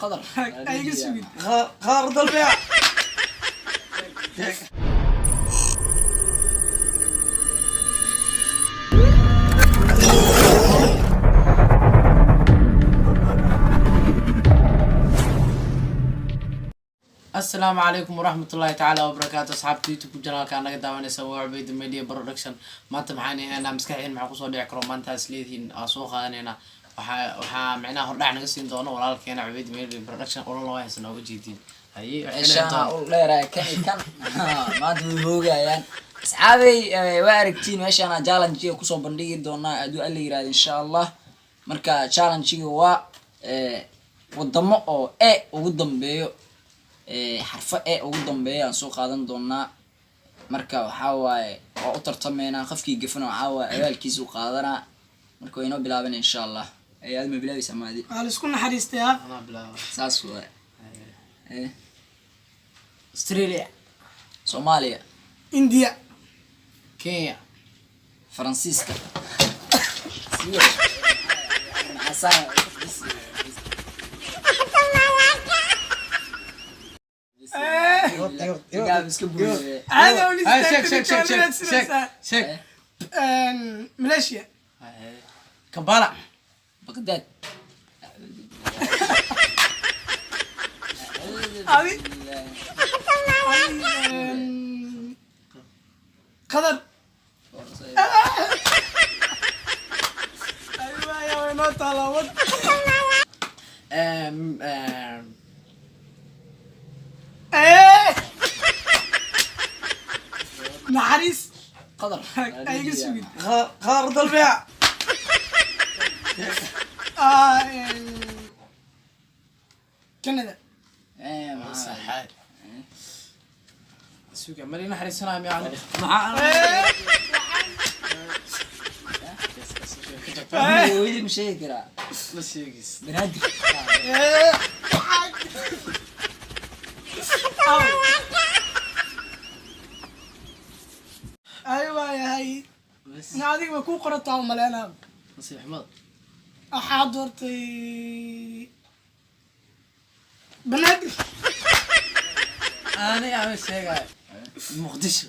Qadar. Ha iga sugin. Qaar dalbiya. Asalaamu calaykum waraxmatullaahi tacaala wabarakaatu. Asxaabta YouTube channelka naga daawanaysa waa Cubeyd Media Production. Maanta maxaan haynaa? Maskaxdeen maxaa kusoo dhici karo maanta is leedihiin aa soo qaadanayna? Waxaa micnaha hordhac naga siin doono walaalkeena Cubeyd Media Production. Olana waa haysan ooga jeediin. Haye, waxay Meeshaan leedahay u dheeraaya kan iyo kan maanta way hoogayaan, asxaabey. Waa aragtiin, meeshaan challenge kusoo bandhigi doonaa hadduu Alla yirahdo, insha Allah. Marka challenge-ga waa wadamo oo e ugu dambeeyo, xarfo e ugu dambeeyo aan soo qaadan doonaa. Marka waxaa waaye waa u tartameynaa, qofkii gafana waxaa waaye abaalkiisa u qaadanaa. Marka waa inoo bilaabana, insha Allah. Aad ma bilaabaysaa maadi? Waa la isku naxariistay ha. Anaa bilaaba. Saas waaye. Australia. Soomaaliya. India. Kenya. Faransiiska. Maxaa? Gaab iska buuxiye. Caadi uli. Haye, sheeg, sheeg, sheeg, sheeg, sheeg, sheeg. Malaysia. Haye. Kampala. Baghdad. Adi, Qatar. Aywa, way noo taalaa wad. Naxariis. Qatar. Ha iga sugin. Qaar dalbiya. Ah, Canada. Saxaad suga mali naxariisanaya miyaa maxaa? Weli ma sheegi karaa? Ma sheegis. Banaadir. Ay, waayahay. Na adiga way kuu qorantaa u maleynaa. Nasiib xumada. Waxaa doortay Banaadir. Aniga ma sheegaayo. Muqdisho,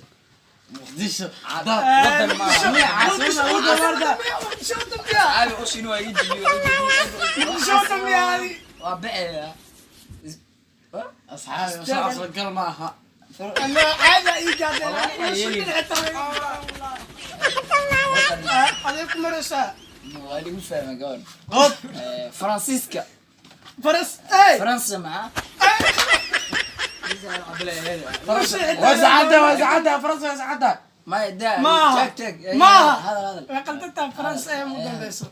Muqdisho. Wadan maaha. Muqdisho u dambeeya, Muqdisho u dambeeya. Caabi ushin waa ii jibiyo, waa ii jibiyo. Muqdisho u dambeeya adi. Waa beceya. Asxaabi usoo aqalgal ma aha. Ana caada ii gaadeen. Wallahi, Muqdisho xitaa way iga adeeg ku maraysaa. Waa lagu fahma gabadh. Qod. Faransiiska. Faras ey. Faransa maxaa? Waa sacadda, waa sacadda Faransa, waa sacadda. Maya daa. Maaha. Taag, taag. Maaha. Hadal, hadal. Way qaldantaa, Faransa ee mu dambeyso.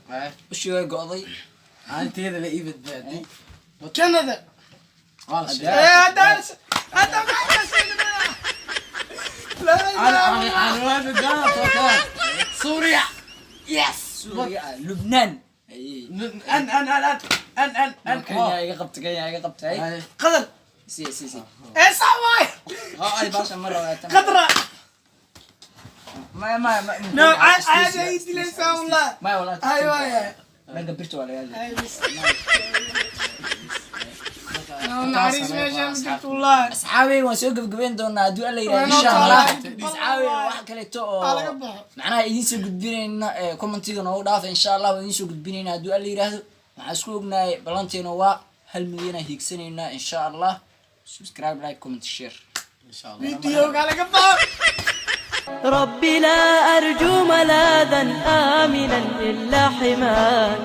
Ushii way go'day. Anteeda la ii badbaadi. Canada. Waa la sheegay. Ee haddaan hadda maxaa ka sheegnaa? La ana ilaaha ana ana waa badbaada tookaa Suuriya. Yes, Suuriya, Lubnaan. An an an an an an an. Kenya iga qabta, Kenya iga qabtay. Qatar. Si si si. Ee sax waay. Ha, ay baasha mar rabaa. Qadra. Ma ma ma. No, caadi ay dilaysaa wallah. Ma wallah. Ay waaya. Dhanka birta waa laga Ay bis. No, naxariis meesha ma jirto wallah. Asxaabey, waan soo gebgabeyn doonaa hadduu Alla yidhahdo, Waa noo insha Allah. taalaa. Asxaabey, wax kaleeto oo Aa, laga baxo. macnaha idiin soo gudbinayna, commentiga noogu dhaafa, insha Allah waan idiin soo gudbinayna hadduu Alla yidhaahdo. Waxaan isku ognahay ballanteena waa 1 milyan aan hiigsanaynaa, insha Allah. Subscribe, like, comment, share. Insha Allah. Videoga laga baxo. ربي لا أرجو ملاذا آمنا إلا حماك.